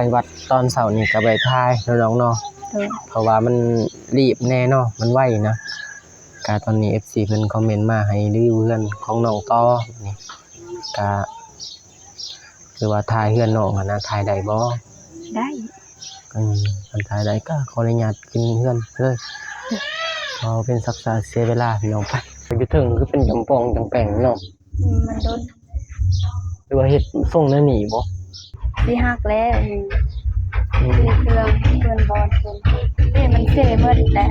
ໄປວັດຕອນເຊົ້ານີ້ກໍໄປຖ່າຍເນາະນ້ອງເນາະ ໂດຍ ເພາະວ່າມັນລີບແດ່ເນາະ ມັນໄວນະ. ກະຕອນນີ້ເອັຟຊີເພິ່ນຄອມເມັນມາໃຫ້ຣີວິວເຮືອນຂອງນ້ອງຕໍ່ນີ້ ກະຄືວ່າຖ່າຍເຮືອນນ້ອງຫັ້ນນະ ຖ່າຍໄດ້ບໍ່? ໄດ້ ອືມ ຄັນຖ່າຍໄດ້ກໍຂໍອະນຸຍາດຂຶ້ນເຮືອນເລີຍ ເພາະເປັນສັກສາເສຍເວລາພີ່ນ້ອງ. ໄປ ຢູ່ເທິງຄືເປັນຈຳປອງຈຳແປງເນາະ. ອືມ ມັນດົນ ຫຼືວ່າເຮັດຊົງແນວນີ້ບໍ່? ຊິຫັກແລ້ວ ອືມ ອືມ ເຄື່ອງເພິ່ນບອນເພິ່ນ ເດ້ ມັນເສໝົດແລ້ວ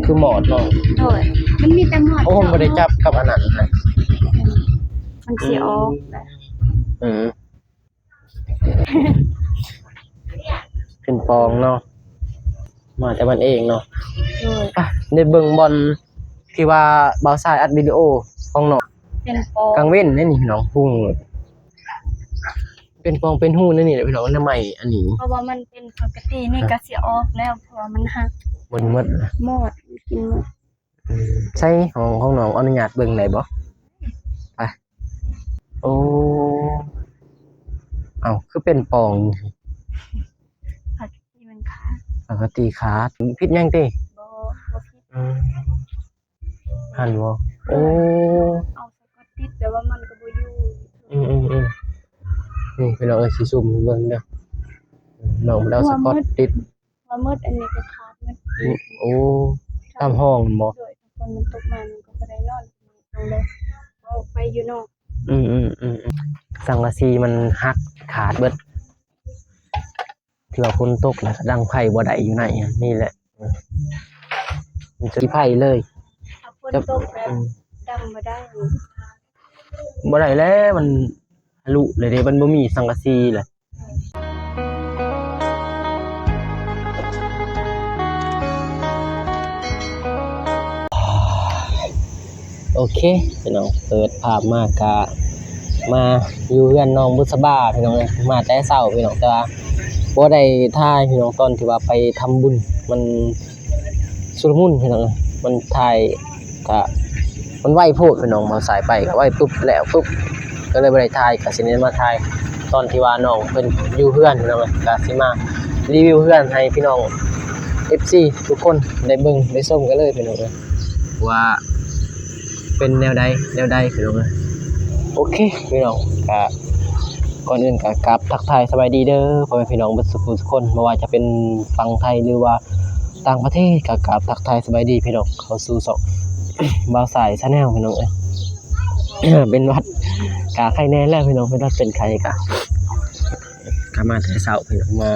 ຄືໝອດເນາະ. ໂດຍ ມັນມີແຕ່ໝອດ. ໂອ້ ບໍ່ໄດ້ຈັບກັບອັນນັ້ນນະ ອືມ ມັນຊິອອກແລ້ວ ອືມ ເປັນປອງເນາະ ມາແຕ່ບ້ານເອງເນາະ. ໂດຍ ອ່ະ ໄດ້ເບິ່ງບ່ອນທີ່ວ່າບ່າວຊາຍອັດວິດີໂອຂອງນ້ອງ ເປັນປອງ ກາງເວັນເດ້ນີ້ພີ່ນ້ອງ ຮຸ່ງ ເປັນປອງເປັນຮູແນວນີ້ແຫຼະພີ່ນ້ອງ ໜ້າໄມ້ອັນນີ້ ເພາະວ່າມັນເປັນປົກກະຕິນີ້ ຮະ ກໍຊິອອກແລ້ວ ເພາະວ່າມັນຫັກ ໝົດ ໝົດ ໝົດ ກິນໝົດ. ອືມ ໃສ ຂອງ ຂອງນ້ອງອະນຸຍາດເບິ່ງໄດ້ບໍ່? ໄປ ໂອ້ ເອົ້າ ຄືເປັນປອງ? ປົກກະຕິມັນຂາດ ປົກກະຕິຂາດ ຜິດຫຍັງຕິ? ບໍ່ ບໍ່ຜິດ ອືມ ຫັ້ນບໍ່? ໂອ້ ເອົາສະກອດຕິດ ແຕ່ວ່າມັນກໍບໍ່ຢູ່. ອືມໆໆ ນີ້ພີ່ນ້ອງເອີຍ ຊິຊູມໃຫ້ເບິ່ງເດີ ນ້ອງບໍ່ໄດ້ເອົາສະກອດຕິດ ວ່າໝົດ ອັນນີ້ກໍຂາດໝົດ. ອືມ ໂອ້ ຕາມຫ້ອງແມ່ນບໍ່? ໂດຍ ຝົນມັນຕົກມາ ມັນກໍບໍ່ໄດ້ນອນ ຕ້ອງໄດ້ອອກໄປຢູ່ນອກ. ອືມໆໆ ສັງກະສີມັນຫັກຂາດເບິດ ເທື່ອຝົນຕົກແລ້ວກໍດັງໄຟບໍ່ໄດ້ຢູ່ໃນນີ້ແຫຼະ ມັນຊິໄຟເລີຍ. ຖ້າຝົນຕົກແລ້ວ ອືມ ດັງບໍ່ໄດ້ ບໍ່ໄດ້ແລ້ວ ມັນທະລຸເລີຍເດ້ ມັນບໍ່ມີສັງກະສີແຫຼະ. ໂອເຄພີ່ນ້ອງ ເປີດພາບມາກະມາຢູ່ເຮືອນນ້ອງບຸດສະບາພີ່ນ້ອງເອີຍ ມາແຕ່ເຊົ້າພີ່ນ້ອງ ແຕ່ວ່າບໍ່ໄດ້ຖ່າຍພີ່ນ້ອງ ຕອນທີ່ວ່າໄປທຳບຸນ ມັນຊຸລະມຸນພີ່ນ້ອງເອີຍ ມັນຖ່າຍ ກະມັນໄວໂພດພີ່ນ້ອງ ບ່າວຊາຍໄປກະໄວປຶບແລ້ວປຶບ ກໍເລີຍບໍ່ໄດ້ຖ່າຍ ກະຊິໄດ້ມາຖ່າຍຕອນທີ່ວ່ານ້ອງເພິ່ນຢູ່ເຮືອນພີ່ນ້ອງ ກະຊິມາຣີວິວເຮືອນໃຫ້ພີ່ນ້ອງເອັຟຊີທຸກຄົນໄດ້ເບິ່ງໄດ້ຊົມກັນເລີຍພີ່ນ້ອງ ວ່າເປັນແນວໃດແນວໃດພີ່ນ້ອງ. ໂອເຄພີ່ນ້ອງ ກະ ກ່ອນອື່ນກໍກາບທັກທາຍສະບາຍດີເດີພໍ່ແມ່ພີ່ນ້ອງເບິດສູ່ຜູ້ສູ່ຄົນ ບໍ່ວ່າຈະເປັນຝັ່ງໄທ ຫຼືວ່າຕ່າງປະເທດ ກໍກາບທັກທາຍສະບາຍດີພີ່ນ້ອງ ເຂົ້າສູ່ຊ່ອງບ່າວຊາຍ Channel ພີ່ນ້ອງເອີຍ. ເປັນຫວັດ ກະໄຄແນ່ແລ້ວພີ່ນ້ອງ ເປັນຫວັດເປັນໄຄ ກະ ກະມາແຕ່ເຊົ້າພີ່ນ້ອງ ມາ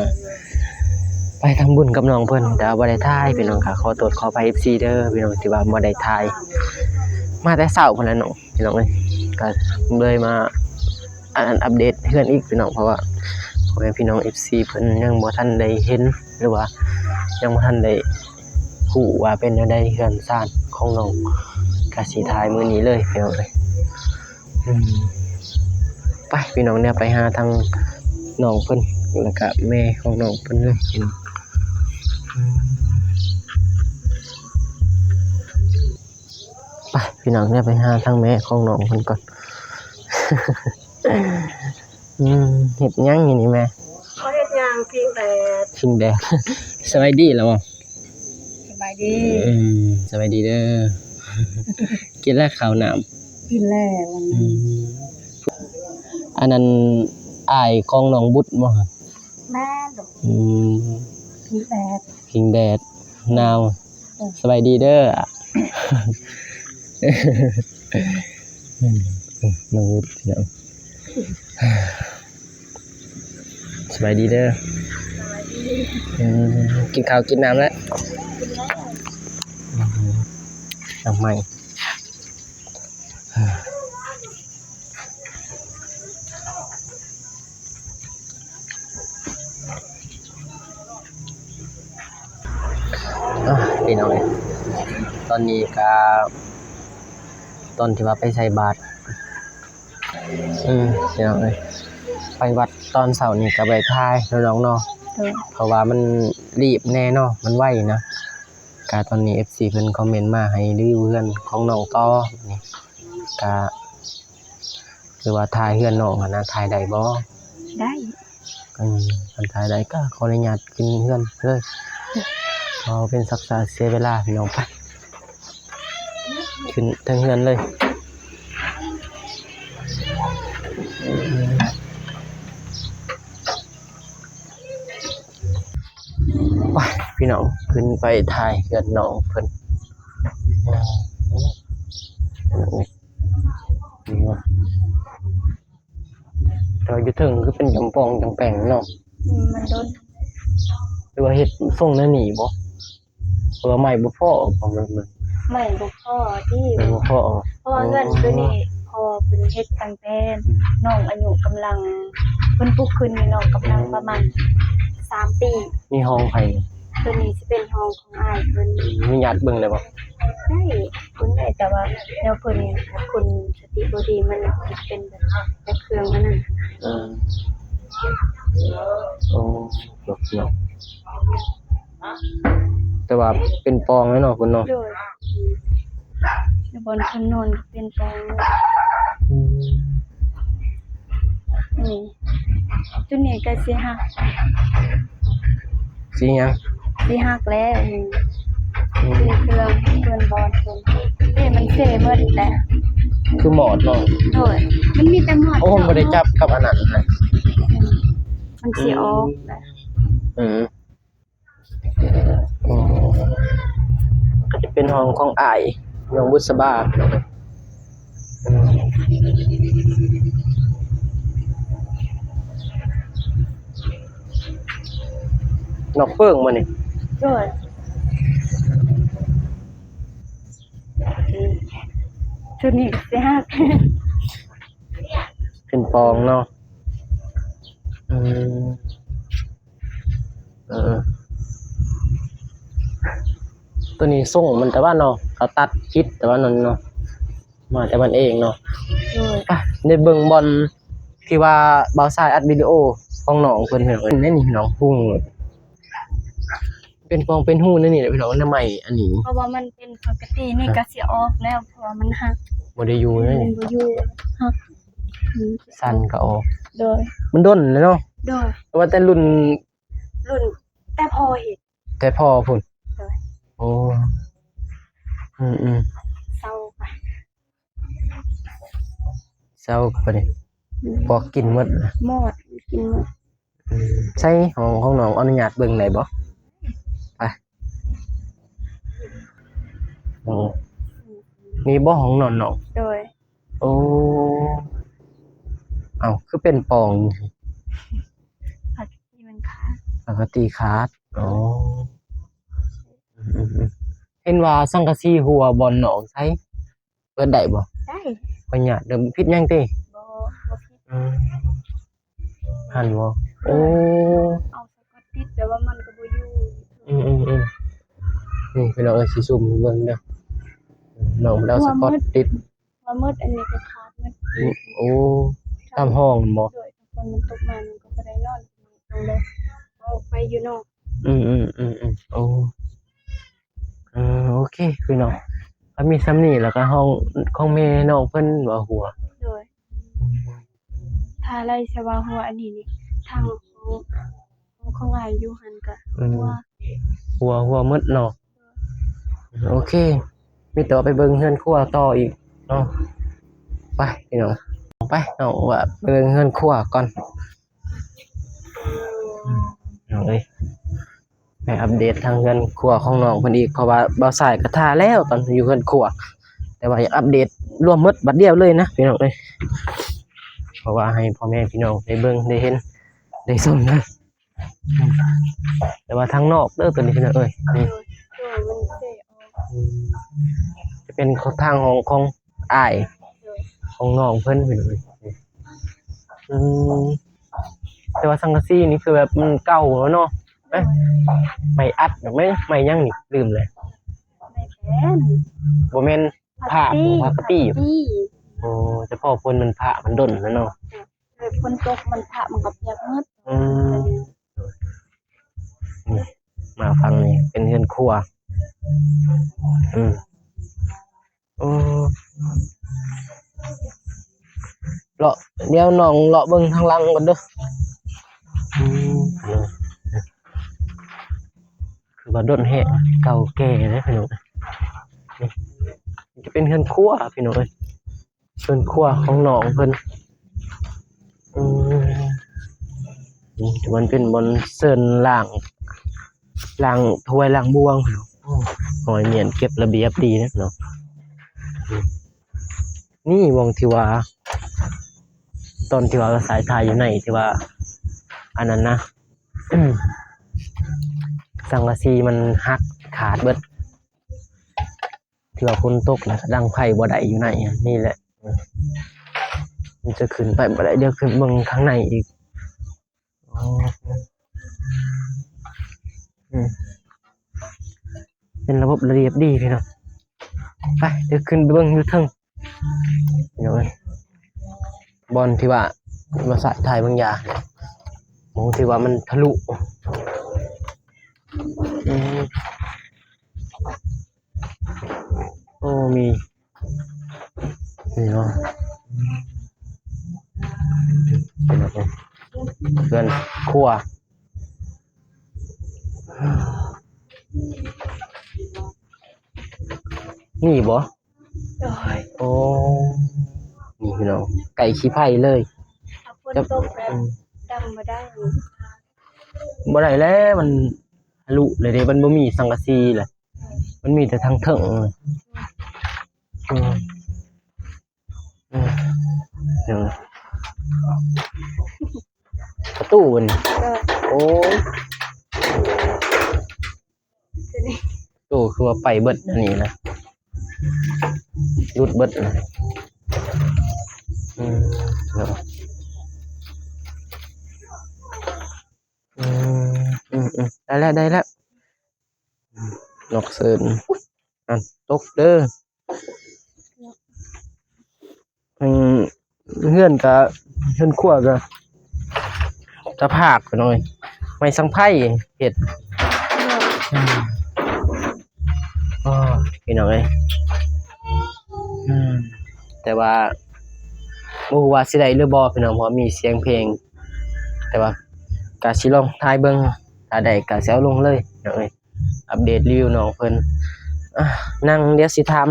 ໄປທຳບຸນກັບນ້ອງເພິ່ນ ແຕ່ວ່າບໍ່ໄດ້ຖ່າຍພີ່ນ້ອງ ກະຂໍໂທດຂໍອະໄພເອັຟຊີເດີພີ່ນ້ອງ ທີ່ວ່າບໍ່ໄດ້ຖ່າຍ ມາແຕ່ເຊົ້າພຸ້ນແຫຼະນ້ອງ ພີ່ນ້ອງເອີຍ ກໍເລີຍມາ ອັນ ອັນ ອັບເດດເຮືອນອີກພີ່ນ້ອງ ເພາະວ່າພໍ່ແມ່ພີ່ນ້ອງເອັຟຊີເພິ່ນຍັງບໍ່ທັນໄດ້ເຫັນ ຫຼືວ່າຍັງບໍ່ທັນໄດ້ຮູ້ວ່າເປັນແນວໃດເຮືອນຊານຂອງນ້ອງ ກະຊິຖ່າຍມື້ນີ້ເລີຍພີ່ນ້ອງເອີຍ. ອືມ ໄປພີ່ນ້ອງ ດຽວໄປຫາທາງນ້ອງເພິ່ນ ແລ້ວກະແມ່ຂອງນ້ອງເພິ່ນເລີຍພີ່ນ້ອງ. ອືມ ໄປພີ່ນ້ອງ ດຽວໄປຫາທາງແມ່ຂອງນ້ອງເພິ່ນກ່ອນ. ອືມ ເຮັດຫຍັງຢູ່ນີ້ແມ່? ບໍ່ເຮັດຫຍັງ ພິງແດດ ພິງແດດ. ສະບາຍດີແລ້ວບໍ່? ສະບາຍດີ ອືມ ສະບາຍດີເດີ. ກິນແລ້ວເຂົ້ານ້ຳ? ກິນແລ້ວ. ອືມ ອັນນັ້ນອ້າຍຂອງນ້ອງບຸດບໍ່? ແມ່ນ. ອືມ ພິງແດດ ພິງແດດ ໜາວ. ເອີ ສະບາຍດີເດີ. ອືມ ນ້ອງວຸດ ພີ່ນ້ອງ ສະບາຍດີເດີ. ສະບາຍດີ. ອືມ ກິນເຂົ້າກິນນ້ຳແລ້ວ? ກິນແລ້ວ. ອືມ ນ້ຳໃໝ່. ອ່າ ພີ່ນ້ອງເອີຍ ຕອນນີ້ກະຕອນທີ່ວ່າໄປໃສ່ບາດ ອືມ ພີ່ນ້ອງເອີຍ ໄປວັດຕອນເຊົ້ານີ້ກະໄປຖ່າຍເນາະນ້ອງເນາະ ໂດຍ ເພາະວ່າມັນລີບແດ່ເນາະ ມັນໄວນະ. ກະຕອນນີ້ເອັຟຊີເພິ່ນຄອມເມັນມາໃຫ້ຣີວິວເຮືອນຂອງນ້ອງຕໍ່ນີ້ ກະ ຫຼືວ່າຖ່າຍເຮືອນນ້ອງຫັ້ນນະ ຖ່າຍໄດ້ບໍ່? ໄດ້. ອືມ ຄັນຖ່າຍໄດ້ກໍຂໍອະນຸຍາດຂຶ້ນເຮືອນເດີ ເພາະເປັນສັກສາເສຍເວລາພີ່ນ້ອງ. ໄປ ຂຶ້ນເທິງເຮືອນເລີຍ. ໄປພີ່ນ້ອງ ຂຶ້ນໄປຖ່າຍເຮືອນນ້ອງເພິ່ນ. ແຕ່ວ່າຢູ່ເທິງຄືເປັນຈຳປອງຈຳແປງເນາະ. ອືມ ມັນດົນ. ຫຼືວ່າເຮັດຊົງແນວນີ້ບໍ່? ເພາະວ່າໄມ້ບໍ່ພໍບໍ່? ເບິ່ງ ໄມ້ບໍ່ພໍຕິ ໄມ້ບໍ່ພໍ. ເພາະວ່າເຮືອນໂຕນີ້ພໍ່ເພິ່ນເຮັດຕັ້ງແຕ່ ອືມ ນ້ອງອາຍຸກຳລັງ ເພິ່ນປຸກຂຶ້ນນີ້ ນ້ອງກຳລັງປະມານ ອືມ ສາມປີ. ນີ້ຫ້ອງໃຜ? ໂຕນີ້ຊິເປັນຫ້ອງຂອງອ້າຍເພິ່ນ. ອືມ ອະນຸຍາດເບິ່ງໄດ້ບໍ່? ໄດ້ ເບິ່ງໄດ້ ແຕ່ວ່າແນວເພິ່ນຄົນສະຕິບໍ່ດີ ມັນເປັນແບບ ແບບເຄື່ອງອັນນັ້ນ. ເອີ ໂອ້ ເນາະ. ແຕ່ວ່າເປັນປ່ອງເລີຍເນາະ ເພິ່ນເນາະ. ໂດຍ ຢູ່ບ່ອນເພິ່ນນອນເປັນປ່ອງ. ອືມ ນີ້ ຈຸດນີ້ກໍຊິຫັກ. ຊິຫຍັງ? ຊິຫັກແລ້ວນີ້. ອືມ ເປັນເຄື່ອງເພິ່ນບ່ອນເພິ່ນ ເດ້ ມັນເສໝົດແຫຼະ ຄືໝອດເນາະ. ໂດຍ ມັນມີແຕ່ໝອດ. ໂອ້ ບໍ່ໄດ້ຈັບກັບອັນນັ້ນນະ. ອືມ ມັນຊິອອກແຫຼະ. ອືມ ອືມ ກໍຈະເປັນຫ້ອງຂອງອ້າຍ ນ້ອງບຸດສະບາ. ອືມ ນອກເປິ້ງບໍ່ນີ້? ໂດຍ ອືມ ຊຸດນີ້ກໍຊິຫັກ ເປັນປ່ອງເນາະ. ອືມ ເອີ ໂຕນີ້ຊົງມັນແຕ່ວ່າເນາະ ເຂົາຕັດຜິດແຕ່ວ່ານັ້ນເນາະ ມາແຕ່ມັນເອງເນາະ. ໂດຍ ໄປ ໄດ້ເບິ່ງບ່ອນທີ່ວ່າບ່າວຊາຍອັດວິດີໂອຂອງນ້ອງເພິ່ນ ເຫັນນີ້ນ້ອງ ຮຸ່ງເລີຍ ເປັນປ່ອງເປັນຮູແນວນີ້ແຫຼະພີ່ນ້ອງ ນຳໄມ້ອັນນີ້. ເພາະວ່າມັນເປັນປົກກະຕິນີ້ ຮະ ກໍຊິອອກແລ້ວ ເພາະວ່າມັນຫັກ ບໍ່ໄດ້ຢູ່ເລີຍ ມັນບໍ່ຢູ່ ຫັກ. ອືມ ສັ້ນກໍອອກ. ໂດຍ ມັນດົນແລ້ວເນາະ. ໂດຍ ວ່າແຕ່ລຸ້ນ ລຸ້ນແຕ່ພໍ່ເຮັດ ແຕ່ພໍ່ພຸ້ນ. ໂດຍ ໂອ້ ອືມໆ ເຊົາໄປ ເຊົາໄປນີ້. ອືມ ພວກກິນໝົດ ໝົດ ກິນໝົດ. ອືມ ໃສຫ້ອງຂອງນ້ອງ ອະນຸຍາດເບິ່ງໄດ້ບໍ່? ໄປ ໂອ້ ນີ້ບໍ່ຫ້ອງນອນນ້ອງ? ໂດຍ ໂອ້ ເອົ້າ ຄືເປັນປ່ອງ? ພາກກະຕີມັນຂາດ ພາກກະຕີຂາດ. ອໍ ອືມໆ ເຫັນວ່າສັງກະສີຮົ່ວບ່ອນນ້ອງໃສ ເປີດໄດ້ບໍ່? ໄດ້ ຂໍອະນຸຍາດເດີ ຜິດຫຍັງຕິ? ບໍ່ ບໍ່ຜິດ. ອືມ ຫັ້ນບໍ່? ໂອ້ ເອົາສະກອດຕິດ ແຕ່ວ່າມັນກໍບໍ່ຢູ່. ອືມໆ ນີ້ພີ່ນ້ອງເອີຍ ຊິຊູມໃຫ້ເບິ່ງເດີ ນ້ອງໄດ້ເອົາສະກອດຕິດ. ວ່າໝົດ ອັນນີ້ກໍຂາດໝົດ. ອືມ ໂອ້ ຕາມຫ້ອງແມ່ນບໍ່? ໂດຍ ຝົນມັນຕົກມາ ມັນກໍບໍ່ໄດ້ນອນ ຕ້ອງໄດ້ອອກໄປຢູ່ນອກ. ອືມໆໆໆ ໂອ້ ເອີ ໂອເຄພີ່ນ້ອງ ກໍມີສ່ຳນີ້ ແລ້ວກໍຫ້ອງຂອງແມ່ນ້ອງເພິ່ນວ່າຮົ່ວ. ໂດຍ ອືມ ຖ້າໄລ່ສະວ່າຮົ່ວອັນນີ້ນີ້ ທາງ ຂອງ ຂອງອ້າຍຢູ່ຫັ້ນກະ ອືມ ຮົ່ວ ຮົ່ວ ຮົ່ວໝົດເນາະ. ໂອເຄ ມີແຕ່ວ່າໄປເບິ່ງເຮືອນຄົວຕໍ່ອີກເນາະ. ໄປພີ່ນ້ອງ ໄປນ້ອງວ່າໄປເບິ່ງເຮືອນຄົວກ່ອນ. ອືມ ນ້ອງເອີຍ ໃຫ້ອັບເດດທາງເຮືອນຄົວຂອງນ້ອງເພິ່ນອີກ ເພາະວ່າບ່າວຊາຍກໍຖ່າຍແລ້ວຕອນຢູ່ເຮືອນຄົວ ແຕ່ວ່າຢາກອັບເດດລວມໝົດບັດດຽວເລີຍນະພີ່ນ້ອງເອີຍ ເພາະວ່າໃຫ້ພໍ່ແມ່ພີ່ນ້ອງໄດ້ເບິ່ງໄດ້ເຫັນໄດ້ຊົມນະ. ແຕ່ວ່າທາງນອກເດີໂຕນີ້ພີ່ນ້ອງເອີຍ ນີ້ ໂດຍ ມັນເສອອກ. ອືມ ຈະເປັນທາງຫ້ອງຂອງອ້າຍ ໂດຍ ຂອງນ້ອງເພິ່ນພີ່ນ້ອງເອີຍ. ອືມ ແຕ່ວ່າສັງກະສີນີ້ຄືແບບມັນເກົ່າແລ້ວເນາະ. ໂດຍ ໄມ້ອັດ ໄມ້ ໄມ້ຫຍັງນີ້ ລືມແລ້ວ. ໄມ້ແຜ່ນ ບໍ່ແມ່ນ ຜ້າ ຜ້າກະຕີ ຜ້າກະຕີ. ໂອ້ ແຕ່ພໍຝົນມັນ ຜ້າມັນດົນແລ້ວເນາະ. ໂດຍ ຝົນຕົກມັນ ຜ້າມັນກໍປຽກໝົດ. ອືມ ນີ້ ມາຝັ່ງນີ້ເປັນເຮືອນຄົວ. ອືມ ໂອ້ ເລາະ ດຽວນ້ອງເລາະເບິ່ງທາງຫຼັງກ່ອນເດີ. ອືມ ວ່າດົນແຮງ ເກົ່າແກ່ເດ້ພີ່ນ້ອງ. ນີ້ຈະເປັນເຮືອນຄົວພີ່ນ້ອງເອີຍ ເຮືອນຄົວຂອງນ້ອງເພິ່ນ. ອືມ ນີ້ມັນເປັນບ່ອນເຊີນລ້າງ ລ້າງຖ້ວຍລ້າງບ່ວງ. ໂອ້ ຮອຍມ້ຽນເກັບລະບຽບດີເດ້ເນາະ. ນີ້ບ່ອນທີ່ວ່າ ຕອນທີ່ວ່າສາຍຖ່າຍຢູ່ໃນທີ່ວ່າ ອັນນັ້ນນະ ສັງກະສີມັນຫັກຂາດເບິດ ທີ່ວ່າຝົນຕົກແລ້ວກະດັງໄຟບໍ່ໄດ້ຢູ່ໃນນີ້ແຫຼະ. ມັນຈະຂຶ້ນໄປບໍ່ໄດ້ ດຽວຂຶ້ນເບິ່ງຂ້າງໃນອີກ. ອໍ ອືມ ເປັນລະບົບລະລຽບດີພີ່ນ້ອງ. ໄປ ດຽວຂຶ້ນໄປເບິ່ງຢູ່ເທິງ ພີ່ນ້ອງເອີຍ. ບ່ອນທີ່ວ່າ ມາສາຍຖ່າຍບາງຢ່າງ ບ່ອນທີ່ວ່າມັນທະລຸ. ອືມ ໂອ້ ມີ ນີ້ເນາະ ເຮືອນຄົວ ນີ້ບໍ? ໂດຍ ໂອ້ ນີ້ພີ່ນ້ອງ ໃກ້ຂີ້ໄພເລີຍ. ຖ້າຝົນຕົກແລ້ວ ອືມ ດຳບໍ່ໄດ້ ບໍ່ໄດ້ແລ້ວ ມັນທະລຸເລີຍເດ້ ມັນບໍ່ມີສັງກະສີແຫຼະ ມັນມີແຕ່ທາງເທິງ. ອືມ ອືມ ເອີ ປະຕູມັນ ໂດຍ ໂອ້ຍ ໂຕຄືວ່າໄປເບິດອັນນີ້ນະ ຫຼຸດເບິດນະ. ອືມ ເນາະ ອືມ ອືມ ອືມ ໄດ້ແລ້ວ ໄດ້ແລ້ວ ອືມ ນົກເສີນ ອຸ້ຍ ອັນ ຕົກເດີ. ອືມ ເຮືອນກະ ເຮືອນຄົວກະສະພາບ ພີ່ນ້ອງເອີຍ ໄມ້ສັງໄພເຮັດ. ໂດຍ ອືມ ໂອ້ ພີ່ນ້ອງເອີຍ ອືມ ແຕ່ວ່າບໍ່ຮູ້ວ່າຊິໄດ້ຫຼືບໍ່ ພີ່ນ້ອງ ເພາະວ່າມີສຽງເພງ ແຕ່ວ່າກະຊິລອງຖ່າຍເບິ່ງ ຖ້າໄດ້ກະຊິເອົາລົງເລີຍ ພີ່ນ້ອງເອີຍ. ອັບເດດຣີວິວນ້ອງເພິ່ນ. ອາ ນັ່ງ ດຽວຊິຖາມ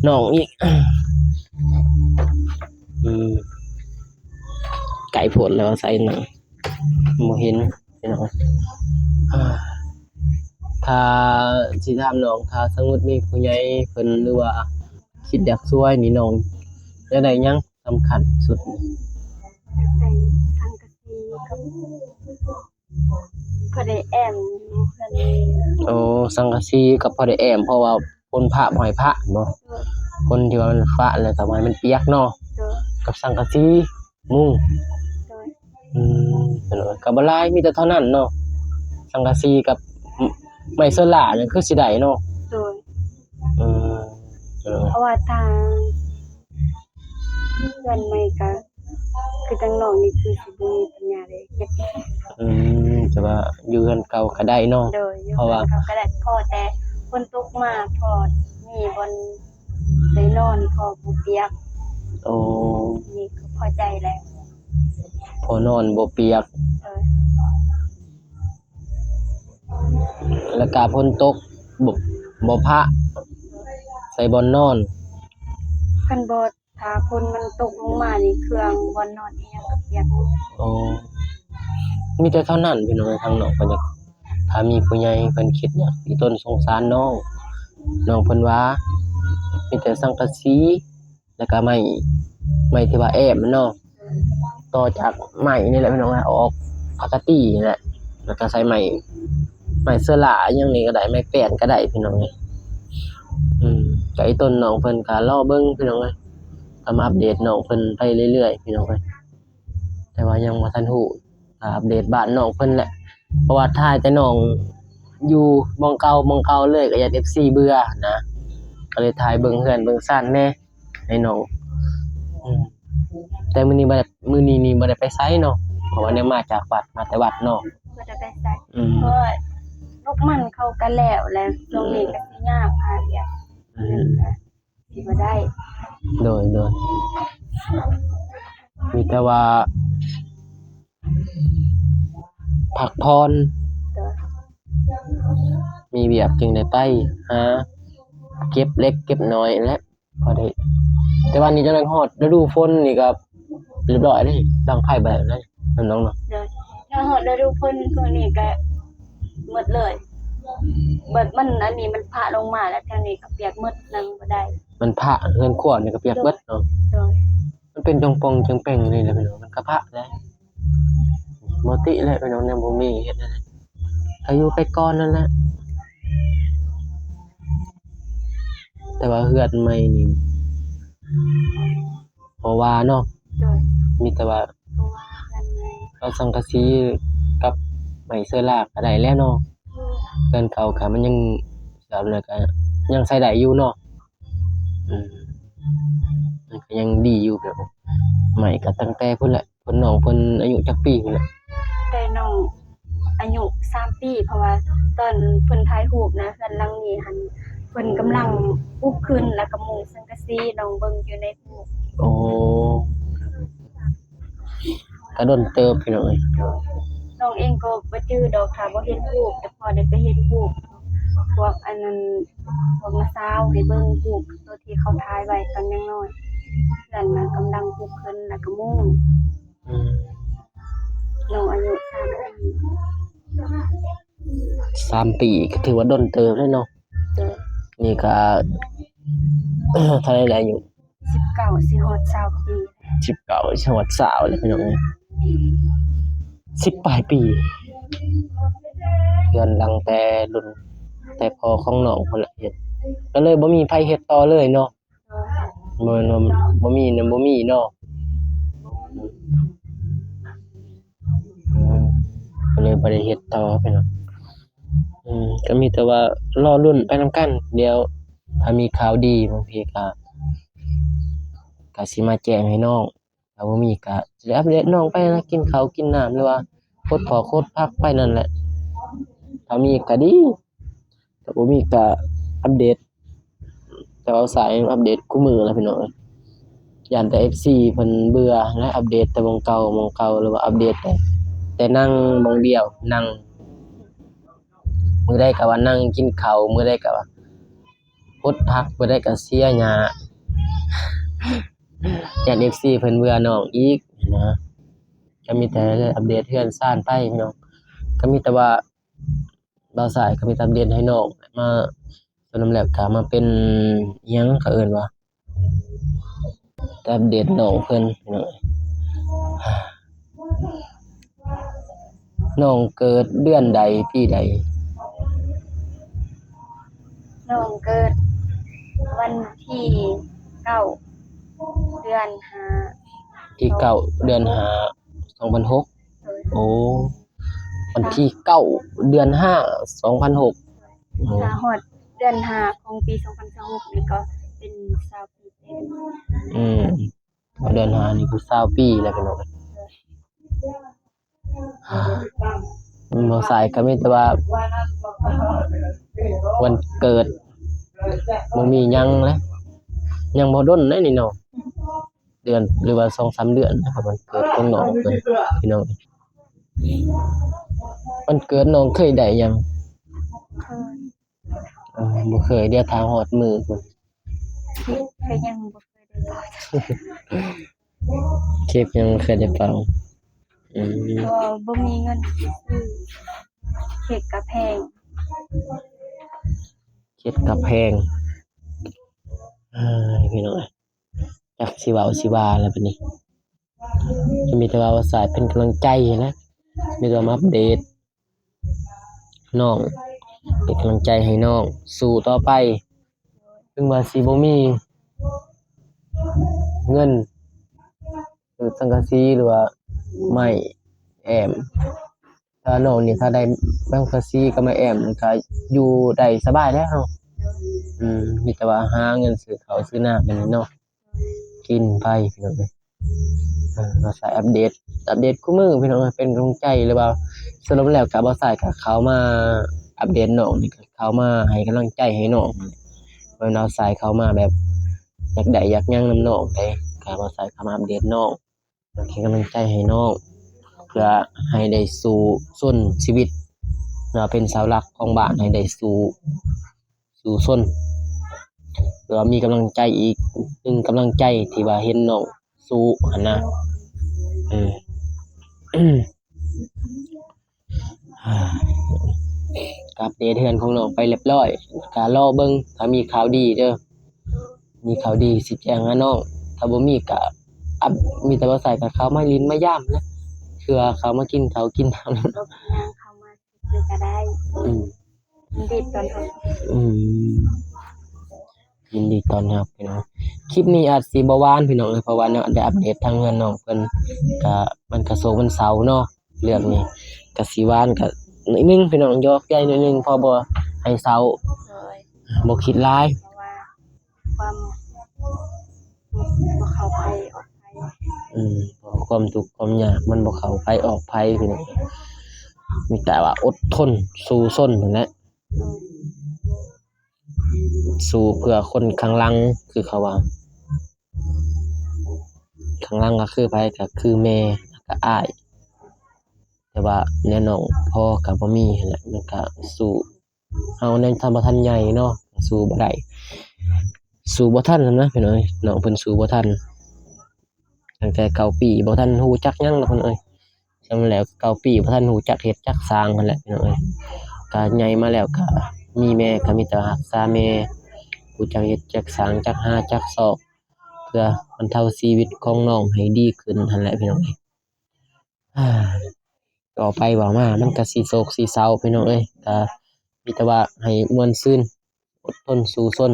ນ້ອງອີກ. ອືມ ໃກ້ໂພດແລ້ວ ອາໄສນັ່ງ ບໍ່ເຫັນພີ່ນ້ອງ. ອາ ຖ້າຊິຖາມນ້ອງ ຖ້າສົມມຸດມີຜູ້ໃຫຍ່ເພິ່ນ ຫຼືວ່າຄິດຢາກຊ່ວຍນີ້ ນ້ອງຢາກໄດ້ຫຍັງສຳຄັນສຸດ? ຢາກໄດ້ສັງກະສີກັບ ພໍໄດ້ແອ້ມຢູ່ເຮືອນນີ້. ໂອ້ ສັງກະສີກັບພໍໄດ້ແອ້ມ ເພາະວ່າຝົນຟ້າບໍ່ໃຫ້ປະເນາະ. ໂດຍ ຝົນທີ່ວ່າມັນຟ້າແລ້ວກໍບໍ່ໃຫ້ມັນປຽກເນາະ. ໂດຍ ກັບສັງກະສີມຸງ. ໂດຍ ອືມ ກໍບໍ່ຫຼາຍ ມີແຕ່ເທົ່ານັ້ນເນາະ ສັງກະສີກັບ ໄມ້ໂຊລານີ້ຄືຊິໄດ້ເນາະ. ໂດຍ ເອີ ເອີ ເພາະວ່າທາງ ເຮືອນໃໝ່ກະຄືທາງນ້ອງນີ້ຄືຊິບໍ່ມີປັນຍາໄດ້ເຮັດ. ອືມ ແຕ່ວ່າຢູ່ເຮືອນເກົ່າກະໄດ້ເນາະ. ໂດຍ ຢູ່ເຮືອນເກົ່າກະໄດ້ ເພາະວ່າພໍແຕ່ຝົນຕົກມາ ພໍມີບ່ອນໄດ້ນອນ ພໍບໍ່ປຽກ. ໂອ້ ນີ້ກໍພໍໃຈແລ້ວ ພໍນອນບໍ່ປຽກ. ໂດຍ ແລ້ວກະຝົນຕົກ ບໍ່ ບໍ່ປະໃສ່ບ່ອນນອນ. ຄັນບໍ່ ຖ້າຝົນມັນຕົກລົງມານີ້ ເຄື່ອງບ່ອນນອນອີ່ຫຍັງກໍປຽກໝົດ. ໂອ້ ມີແຕ່ເທົ່ານັ້ນພີ່ນ້ອງເອີຍ ທາງນ້ອງເພິ່ນຢາກ ຖ້າມີຜູ້ໃຫຍ່ເພິ່ນຄິດຢາກອີ່ຕົນສົງສານນ້ອງ ນ້ອງເພິ່ນວ່າມີແຕ່ສັງກະສີ ແລ້ວກະໄມ້ ໄມ້ທີ່ວ່າແອ້ມເນາະ ຕໍ່ຈາກໄມ້ນີ້ແຫຼະພີ່ນ້ອງ ອອກຜາກະຕີນີ້ແຫຼະ ແລ້ວກະໃສ່ໄມ້ ໄມ້ເສືອຫຼ້າຫຍັງນີ້ກໍໄດ້ ໄມ້ແປ້ນກໍໄດ້ພີ່ນ້ອງເອີຍ. ອືມ ກະອີ່ຕົນນ້ອງເພິ່ນກະລໍເບິ່ງພີ່ນ້ອງເອີຍ ກະມາອັບເດດນ້ອງເພິ່ນໄປເລື້ອຍໆພີ່ນ້ອງເອີຍ ແຕ່ວ່າຍັງບໍ່ທັນຮູ້ ກະອັບເດດບ້ານນ້ອງເພິ່ນແຫຼະ ເພາະວ່າຖ່າຍແຕ່ນ້ອງຢູ່ໝ່ອງເກົ່າ ໝ່ອງເກົ່າເລີຍ ກະຢ້ານເອັຟຊີເບື່ອຫັ້ນນະ ກະເລີຍຖ່າຍເບິ່ງເຮືອນເບິ່ງຊານແດ່ ໃຫ້ນ້ອງ. ອືມ ແຕ່ມື້ນີ້ບໍ່ໄດ້ ມື້ນີ້ນີ້ບໍ່ໄດ້ໄປໃສເນາະ ເພາະວ່າໄດ້ມາຈາກວັດ ມາແຕ່ວັດເນາະ. ບໍ່ໄດ້ໄປໃສ ອືມ ເພາະວ່າລູກໝັ່ນເຂົາກະແລ້ວແຫຼະ ຊ່ວງນີ້ກະຊິຍາກຫາວຽກ ອືມ ກະຊິບໍ່ໄດ້. ໂດຍ ໂດຍ ມີແຕ່ວ່າ ພັກຜ່ອນ. ໂດຍ ມີວຽກຈຶ່ງໄດ້ໄປຫາເກັບເລັກເກັບນ້ອຍແຫຼະ ພໍໄດ້ ແຕ່ວ່ານີ້ຈັ່ງໄດ້ຮອດລະດູຝົນນີ້ກໍຮຽບຮ້ອຍເດ້ ດັງໄຟໄປແລ້ວເນາະ ນ້ອງເນາະ. ໂດຍ ຖ້າຮອດລະດູຝົນພວກນີ້ກໍໝົດເລີຍ ແບບມັນ ອັນນີ້ມັນພະລົງມາແລ້ວ ແຖວນີ້ກໍປຽກໝົດ ນັ່ງບໍ່ໄດ້ ມັນພະ ເຮືອນຄົວນີ້ກໍປຽກເບິດເນາະ. ໂດຍ ມັນເປັນຈອງປ່ອງຈອງແປງນີ້ແຫຼະພີ່ນ້ອງ ມັນກະພະແຫຼະ ບໍ່ຕິແຫຼະພີ່ນ້ອງ ແນວບໍ່ມີເຮັດແນວໃດ ກະຢູ່ໄປກ່ອນນັ້ນແຫຼະ. ແຕ່ວ່າເຮືອນໃໝ່ນີ້ບໍ່ວ່າເນາະ ໂດຍ ມີແຕ່ວ່າ ເພາະວ່າເຮືອນໃໝ່ ເອົາສັງກະສີກັບໄມ້ເຊີລາກະໄດ້ແລ້ວເນາະ ໂດຍ ເຮືອນເກົ່າກະມັນຍັງ ແບບນັ້ນກະຍັງໃຊ້ໄດ້ຢູ່ເນາະ. ອືມ ມັນກໍຍັງດີຢູ່ ແບບ ໃໝ່ກໍຕັ້ງແຕ່ພຸ້ນແຫຼະ ເພິ່ນ ນ້ອງເພິ່ນອາຍຸຈັກປີພຸ້ນແຫຼະ? ແຕ່ນ້ອງອາຍຸສາມປີ ເພາະວ່າຕອນເພິ່ນຖ່າຍຮູບນະ ເຮືອນຫຼັງນີ້ຫັ້ນ ເພິ່ນກຳລັງປຸກຂຶ້ນ ແລ້ວກໍມຸງສັງກະສີ ນ້ອງເບິ່ງຢູ່ໃນຮູບ. ໂອ້ ກະດົນເຕີບພີ່ນ້ອງເອີຍ. ນ້ອງເອງກໍບໍ່ຈື່ດອກ ຖ້າບໍ່ເຫັນຮູບ ແຕ່ພໍໄດ້ໄປເຫັນຮູບ ພວກອັນນັ້ນ ພວກນ້າສາວໃຫ້ເບິ່ງຮູບ ໂຕທີ່ເຂົາຖ່າຍໄວ້ຕອນຍັງນ້ອຍ ເຮືອນນະກຳລັງປຸກຂຶ້ນ ແລ້ວກໍມຸງ. ອືມ ນ້ອງອາຍຸສາມປີ ສາມປີກໍຖືວ່າດົນເຕີບແລ້ວເນາະ. ໂດຍ ນີ້ກໍເທົ່າໃດແລ້ວອາຍຸ? ສິບເກົ້າ ຊິຮອດຊາວປີ ສິບເກົ້າ ຊິຮອດຊາວແລ້ວພີ່ນ້ອງເອີຍ ສິບປາຍປີ ເຮືອນຫຼັງແຕ່ລຸ້ນແຕ່ພໍ່ຂອງນ້ອງພຸ້ນແຫຼະເຮັດ ກໍເລີຍບໍ່ມີໃຜເຮັດຕໍ່ເລີຍເນາະ. ບໍ່ແມ່ນວ່າບໍ່ມີນະ ບໍ່ມີເນາະ ອືມ ກໍເລີຍບໍ່ໄດ້ເຮັດຕໍ່ພີ່ນ້ອງ. ອືມ ກໍມີແຕ່ວ່າລໍລຸ້ນໄປນຳກັນ ດຽວຖ້າມີຂ່າວດີບາງທີກໍ ກໍຊິມາແຈ້ງໃຫ້ນ້ອງ ຖ້າບໍ່ມີກໍຊິໄດ້ອັບເດດນ້ອງໄປນະ ກິນເຂົ້າກິນນ້ຳ ຫຼືວ່າຂົດຜອກຂົດຜັກໄປນັ້ນແຫຼະ ຖ້າມີກໍດີ ຖ້າບໍ່ມີກໍອັບເດດ ແຕ່ວ່າສາຍອັບເດດຄູ່ມື້ລະພີ່ນ້ອງເອີຍ ຢ້ານແຕ່ເອັຟຊີເພິ່ນເບື່ອ ແລະ ອັບເດດແຕ່ໝ່ອງເກົ່າ ໝ່ອງເກົ່າ ຫຼືວ່າອັບເດດແຕ່ ແຕ່ນັ່ງໝ່ອງດຽວ ນັ່ງ ມື້ໃດກໍວ່ານັ່ງກິນເຂົ້າ ມື້ໃດກໍວ່າ ຫົດຜັກ ມື້ໃດກໍເສຍຫຍ້າ ຢ້ານເອັຟຊີເພິ່ນເບື່ອນ້ອງອີກນະ. ກໍມີແຕ່ອັບເດດເຮືອນຊານໄປພີ່ນ້ອງ ກໍມີແຕ່ວ່າ ບ່າວສາຍກໍມີແຕ່ອັບເດດໃຫ້ນ້ອງ ມາສ່ວນນຳແລ້ວກໍມາເປັນ ອີ່ຫຍັງເຂົາເອີ້ນວ່າ ແຕ່ອັບເດດນ້ອງເພິ່ນພີ່ນ້ອງ. ນ້ອງເກີດເດືອນໃດ ປີໃດ? ນ້ອງເກີດວັນທີເກົ້າ ເດືອນຫ້າ ທີເກົ້າ ເດືອນຫ້າ ສອງພັນຫົກ. ໂດຍ ໂອ້ ວັນທີເກົ້າ ເດືອນຫ້າ ສອງພັນຫົກ. ໂອ້ ຖ້າຮອດເດືອນຫ້າຂອງປີສອງພັນຊາວຫົກນີ້ກໍເປັນຊາວປີເຕັມ. ອືມ ເດືອນຫ້ານີ້ຄືຊາວປີແລ້ວພີ່ນ້ອງ. ບ່າວສາຍກໍມີແຕ່ວ່າວັນເກີດ ບໍ່ມີຫຍັງແຫຼະ ຍັງບໍ່ດົນໃດນີ້ເນາະ ເດືອນ ຫຼືວ່າສອງສາມເດືອນນະ ວັນເກີດຂອງນ້ອງເພິ່ນພີ່ນ້ອງ. ວັນເກີດນ້ອງເຄີຍໄດ້ຫຍັງ? ເຄີຍ ເອີ ບໍ່ເຄີຍ ດຽວຖ້າຮອດມື້ພຸ້ນ ເຄັກກໍຍັງບໍ່ເຄີຍໄດ້ເປົ່າ ເຄັກຍັງບໍ່ເຄີຍໄດ້ເປົ່າ. ອືມ ບໍ່ ບໍ່ມີເງິນໄປຊື້ ເຄັກກໍແພງ ເຄັກກໍແພງ. ເອີຍ ພີ່ນ້ອງເອີຍ ຈັກຊິເວົ້າຊິວ່າແລ້ວບັດນີ້ ກໍມີແຕ່ວ່າບ່າວສາຍເປັນກຳລັງໃຈຫັ້ນແຫຼະ ມີແຕ່ວ່າມາອັບເດດນ້ອງ ເປັນກຳລັງໃຈໃຫ້ນ້ອງສູ້ຕໍ່ໄປ ເຖິງວ່າຊິບໍ່ມີເງິນຊື້ສັງກະສີ ຫຼືວ່າໄມ້ແອ້ມ ຖ້ານ້ອງນີ້ ຖ້າໄດ້ສັງກະສີກັບໄມ້ແອ້ມ ກໍຢູ່ໄດ້ສະບາຍແລ້ວເຮົາ. ອືມ ມີແຕ່ວ່າຫາເງິນຊື້ເຂົ້າຊື້ນ້ຳນີ້ເນາະ ກິນໄປພີ່ນ້ອງເອີຍ. ເອີ ມາສາຍອັບເດດ ອັບເດດຄູ່ມື້ພີ່ນ້ອງເອີຍ ເປັນກຳລັງໃຈ ຫຼືວ່າສະຫຼຸບແລ້ວກໍບ່າວສາຍກໍເຂົ້າມາອັບເດດນ້ອງນີ້ ກໍເຂົ້າມາໃຫ້ກຳລັງໃຈໃຫ້ນ້ອງ ເພາະວ່າບ່າວສາຍເຂົ້າມາແບບຢາກໄດ້ຢາກຫຍັງນຳນ້ອງເດ້ ກໍບ່າວສາຍເຂົ້າມາອັບເດດນ້ອງ ເປັນກຳລັງໃຈໃຫ້ນ້ອງ ເພື່ອໃຫ້ໄດ້ສູ້ຊົນຊີວິດ ວ່າເປັນເສົາຫຼັກຂອງບ້ານໃຫ້ໄດ້ສູ້ ສູ້ຊົນ ຫຼືວ່າມີກຳລັງໃຈອີກໜຶ່ງກຳລັງໃຈທີ່ວ່າເຫັນນ້ອງສູ້ຫັ້ນນະ. ເອີ ກະອັບເດດເຮືອນຂອງນ້ອງໄປລຽບລ້ອຍ ກະລໍເບິ່ງຖ້າມີຂ່າວດີເດີ ມີຂ່າວດີຊິແຈ້ງຫານ້ອງ ຖ້າບໍ່ມີກະອັບ ມີແຕ່ວ່າສາຍກະເຂົ້າມາຫຼິ້ນມາຢາມນະ ເທື່ອເຂົ້າມາກິນເຂົ້າກິນນ້ຳ ບໍ່ເປັນຫຍັງ ເຂົ້າມາຢູ່ກະໄດ້ ອືມ ຍິນດີຕ້ອນຮັບ ອືມ ຍິນດີຕ້ອນຮັບພີ່ນ້ອງ. ຄລິບນີ້ອາດຊິບໍ່ຫວານພີ່ນ້ອງເອີຍ ເພາະວ່າເນາະ ໄດ້ອັບເດດທາງເຮືອນນ້ອງເພິ່ນ ກະ ມັນກະໂສກວັນເສົາເນາະ ເລື່ອງນີ້ກະຊິຫວານກະໜ້ອຍໜຶ່ງພີ່ນ້ອງ ຫຍອກໃຈໜ້ອຍໜຶ່ງ ພໍບໍ່ໃຫ້ເສົ້າ ໂດຍ ບໍ່ຄິດຫຼາຍ ເພາະວ່າຄວາມທຸກບໍ່ເຂົ້າໃຜອອກໃຜ ອືມ ເພາະຄວາມທຸກຄວາມຍາກມັນບໍ່ເຂົ້າໃຜອອກໃຜພີ່ນ້ອງ ມີແຕ່ວ່າອົດທົນສູ້ຊົນຫັ້ນແຫຼະ ໂດຍ ສູ້ເພື່ອຄົນຂ້າງຫຼັງ ຄືເຂົາວ່າ ຂ້າງຫຼັງກໍຄືໃຜ ກໍຄືແມ່ ແລ້ວກໍອ້າຍ ແຕ່ວ່າແນວນ້ອງພໍກໍບໍ່ມີຫັ້ນແຫຼະ ມັນກໍສູ້ ເຮົາຍັງທັນ ບໍ່ທັນໃຫຍ່ເນາະ ສູ້ບໍ່ໄດ້ ສູ້ບໍ່ທັນນະພີ່ນ້ອງເອີຍ ນ້ອງເພິ່ນສູ້ບໍ່ທັນ ຕັ້ງແຕ່ເກົ້າປີ ບໍ່ທັນຮູ້ຈັກຫຍັງດອກພີ່ນ້ອງເອີຍ ສ່ຳແລ້ວເກົ້າປີ ບໍ່ທັນຮູ້ຈັກເຮັດຈັກສ້າງຫັ້ນແຫຼະພີ່ນ້ອງເອີຍ. ກະໃຫຍ່ມາແລ້ວກະມີແມ່ ກະມີແຕ່ຮັກສາແມ່ ຮູ້ຈັກເຮັດຈັກສ້າງ ຈັກຫາຈັກຊອກ ເພື່ອບັນເທົາຊີວິດຂອງນ້ອງໃຫ້ດີຂຶ້ນຫັ້ນແຫຼະພີ່ນ້ອງເອີຍ. ເວົ້າໄປເວົ້າມາມັນກະຊິໂສກຊິເສົ້າພີ່ນ້ອງເອີຍ ກະມີແຕ່ວ່າໃຫ້ມ່ວນຊື່ນ ອົດທົນສູ້ຊົນ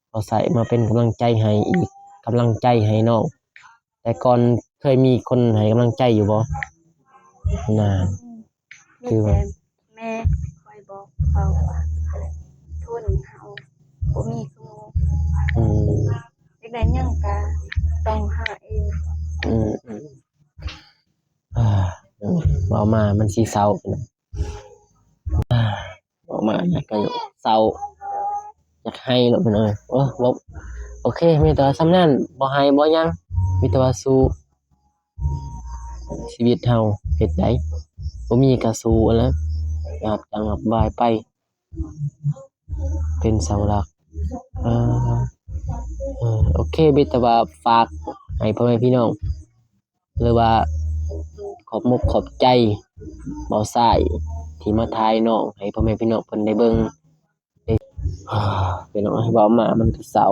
ເອົາໃສ່ມາເປັນກຳລັງໃຈໃຫ້ອີກ ກຳລັງໃຈໃຫ້ນ້ອງ. ແຕ່ກ່ອນເຄີຍມີຄົນໃຫ້ກຳລັງໃຈຢູ່ບໍ່? ນານ ອືມ ຄືວ່າ ມີແຕ່ແມ່ຄອຍບອກເຂົາວ່າ ທົນ ເຮົາບໍ່ມີຄືໝູ່ ອືມ ຢາກໄດ້ຫຍັງກະຕ້ອງຫາເອງ ອືມ ອືມ ເວົ້າມາມັນຊິເສົ້າ ເວົ້າມາແລ້ວກໍເສົ້າ ຢາກໄຫ້ເນາະພີ່ນ້ອງເອີຍ. ໂອ້ ບໍ່ ໂອເຄ ມີແຕ່ວ່າສ່ຳນັ້ນ ບໍ່ໄຫ້ບໍ່ຫຍັງ ມີແຕ່ວ່າສູ້ ຊີວິດເຮົາເຮັດໄດ້ ບໍ່ມີກໍສູ້ຫັ້ນແຫຼະ ຮັບຈ້າງຮັບບາຍໄປ ເປັນເສົາຫຼັກ ເອີ ເອີ ໂອເຄ ມີແຕ່ວ່າຝາກໃຫ້ພໍ່ແມ່ພີ່ນ້ອງ ຫຼືວ່າຂອບມົກຂອບໃຈບ່າວຊາຍທີ່ມາຖ່າຍນ້ອງໃຫ້ພໍ່ແມ່ພີ່ນ້ອງເພິ່ນໄດ້ເບິ່ງ. ພີ່ນ້ອງເອີຍ ເວົ້າມາມັນກໍເສົ້າ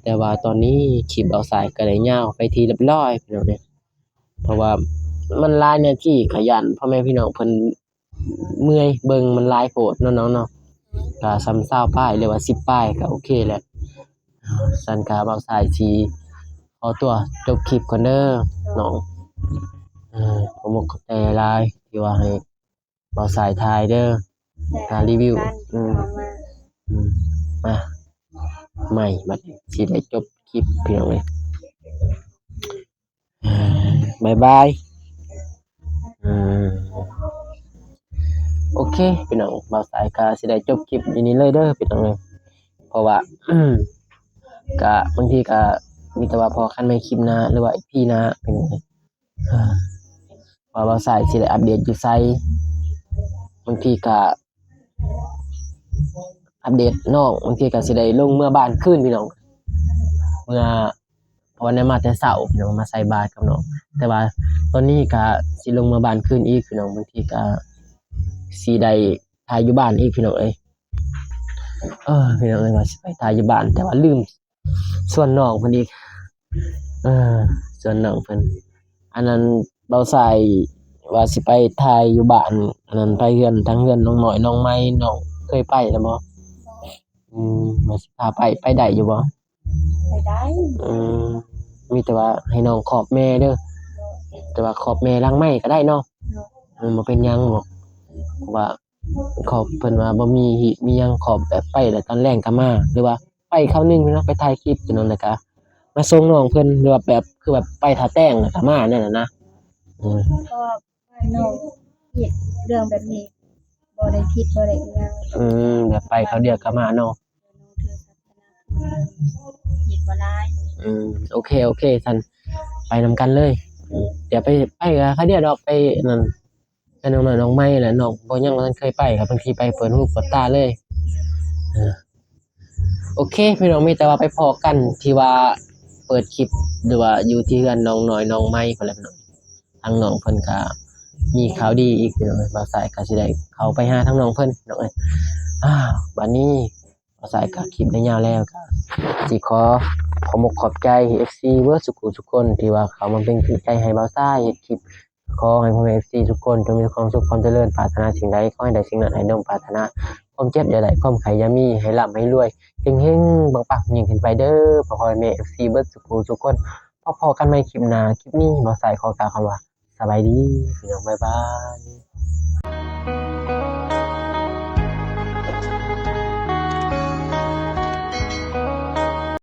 ແຕ່ວ່າຕອນນີ້ຄລິບບ່າວຊາຍກໍໄດ້ຍາວໄປທີ່ຮຽບຮ້ອຍພີ່ນ້ອງເອີຍ ເພາະວ່າມັນຫຼາຍນາທີ ກໍຢ້ານພໍ່ແມ່ພີ່ນ້ອງເພິ່ນເມື່ອຍ ເບິ່ງມັນຫຼາຍໂພດເນາະນ້ອງເນາະ ກໍສ່ຳຊາວປາຍ ຫຼືວ່າສິບປາຍກໍໂອເຄແຫຼະ. ຊັ້ນກໍບ່າວຊາຍຊິຂໍຕົວຈົບຄລິບກ່ອນເດີນ້ອງ ເອີ ຂໍຂອບໃຈຫຼາຍໆ ທີ່ວ່າໃຫ້ບ່າວຊາຍຖ່າຍເດີ ການຣີວິວ ອືມ ອືມ ມາ ໃໝ່ ບັດນີ້ຊິໄດ້ຈົບຄລິບພີ່ນ້ອງເອີຍ. ບາຍບາຍ ອືມ ໂອເຄພີ່ນ້ອງ ບ່າວຊາຍກໍຊິໄດ້ຈົບຄລິບຢູ່ນີ້ເລີຍເດີພີ່ນ້ອງເອີຍ ເພາະວ່າ ກະບາງທີກະມີແຕ່ວ່າພໍ້ກັນໃໝ່ຄລິບໜ້າ ຫຼືວ່າອີພີໜ້າພີ່ນ້ອງເອີຍ ວ່າບ່າວຊາຍຊິໄດ້ອັບເດດຢູ່ໃສ ບາງທີກະອັບເດດນ້ອງ ບາງທີກະຊິໄດ້ລົງເມືອບ້ານຄືນພີ່ນ້ອງ ເມືອ ເພາະວ່າໄດ້ມາແຕ່ເຊົ້າພີ່ນ້ອງ ມາໃສ່ບາດກັບນ້ອງ ແຕ່ວ່າຕອນນີ້ກະຊິລົງເມືອບ້ານຄືນອີກພີ່ນ້ອງ ບາງທີກະຊິໄດ້ຖ່າຍຢູ່ບ້ານອີກພີ່ນ້ອງເອີຍ. ເອີ ພີ່ນ້ອງເອີຍ ວ່າຊິໄປຖ່າຍຢູ່ບ້ານ ແຕ່ວ່າລືມຊວນນ້ອງເພິ່ນອີກ ເອີ ຊວນນ້ອງເພິ່ນ ອັນນັ້ນ ບ່າວຊາຍວ່າຊິໄປຖ່າຍຢູ່ບ້ານ ອັນນັ້ນ ໄປເຮືອນ ທາງເຮືອນນ້ອງນ້ອຍ ນ້ອງໃໝ່ ນ້ອງເຄີຍໄປແລ້ວບໍ່? ອືມ ວ່າຊິພາໄປ ໄປໄດ້ຢູ່ບໍ່? ໄປໄດ້ ອືມ ມີແຕ່ວ່າໃຫ້ນ້ອງຂອບແມ່ເດີ ແຕ່ວ່າຂອບແມ່ຫຼັງໄມກໍໄດ້ເນາະ ເອີ ບໍ່ເປັນຫຍັງດອກ ເພາະວ່າຂອບ ເພິ່ນວ່າບໍ່ມີຮີດມີຫຍັງ ຂອບແບບໄປແລ້ວຕອນແລງກໍມາ ຫຼືວ່າໄປຄາວໜຶ່ງເນາະ ໄປຖ່າຍຄລິບຕົວນັ້ນ ແລ້ວກໍມາສົ່ງນ້ອງເພິ່ນ ຫຼືວ່າແບບ ຄືແບບໄປທ່າແຕ່ງແລ້ວກໍມາແນວນັ້ນນະ ເອີ ເພາະວ່າ ນ້ອງເຮັດເລື່ອງແບບນີ້ບໍ່ໄດ້ຜິດບໍ່ໄດ້ອີ່ຫຍັງ ອືມ ແບບໄປຄາວດຽວກໍມາເນາະ ເຮັດບໍ່ຫຼາຍ ອືມ ໂອເຄ ໂອເຄ ຊັ້ນໄປນຳກັນເລີຍ ອືມ ດຽວໄປ ໄປຄາວດຽວດອກ ໄປນັ້ນ ກັບນ້ອງນ້ອຍນ້ອງໃໝ່ແຫຼະ ນ້ອງບໍ່ ຍັງບໍ່ທັນເຄີຍໄປ ກໍເພິ່ນຂີ່ໄປເປີດຫູເປີດຕາເລີຍ. ເອີ ໂອເຄພີ່ນ້ອງ ມີແຕ່ວ່າໄປພໍ້ກັນທີ່ວ່າເປີດຄລິບ ຫຼືວ່າຢູ່ທີ່ເຮືອນນ້ອງນ້ອຍນ້ອງໃໝ່ພຸ້ນແຫຼະພີ່ນ້ອງ. ທາງນ້ອງເພິ່ນກໍມີຂ່າວດີອີກພີ່ນ້ອງເອີຍ ບ່າວຊາຍກໍຊິໄດ້ເຂົ້າໄປຫາທາງນ້ອງເພິ່ນພີ່ນ້ອງເອີຍ. ອ້າວ ບັດນີ້ບ່າວຊາຍກໍຄລິບໄດ້ຍາວແລ້ວ ກໍຊິຂໍຂອບອົກຂອບໃຈເອັຟຊີເບິດສູ່ຜູ້ສູ່ຄົນທີ່ວ່າເຂົ້າມາເປັນກຳລັງໃຈໃຫ້ບ່າວຊາຍເຮັດຄລິບ. ຂໍໃຫ້ພໍ່ແມ່ເອັຟຊີທຸກຄົນຈົ່ງມີຄວາມສຸກຄວາມຈະເລີນ ປາດຖະໜາສິ່ງໃດຂໍໃຫ້ໄດ້ສິ່ງນັ້ນ ໃຫ້ສົມປາດຖະໜາ ຄວາມເຈັບຢ່າໄດ້ ຄວາມໄຂ້ຢ່າມີ ໃຫ້ລ່ຳໃຫ້ລວຍ ເຮັງໆ ປັງໆ ຍິ່ງຂຶ້ນໄປເດີ ພໍ່ໆ ແມ່ໆ ເອັຟຊີເບິດສູ່ຜູ້ສູ່ຄົນ. ພໍ້ກັນໃໝ່ຄລິບໜ້າ ຄລິບນີ້ບ່າວຊາຍຂໍກ່າວຄຳວ່າ ສະບາຍດີພີ່ນ້ອງ ບາຍບາຍ.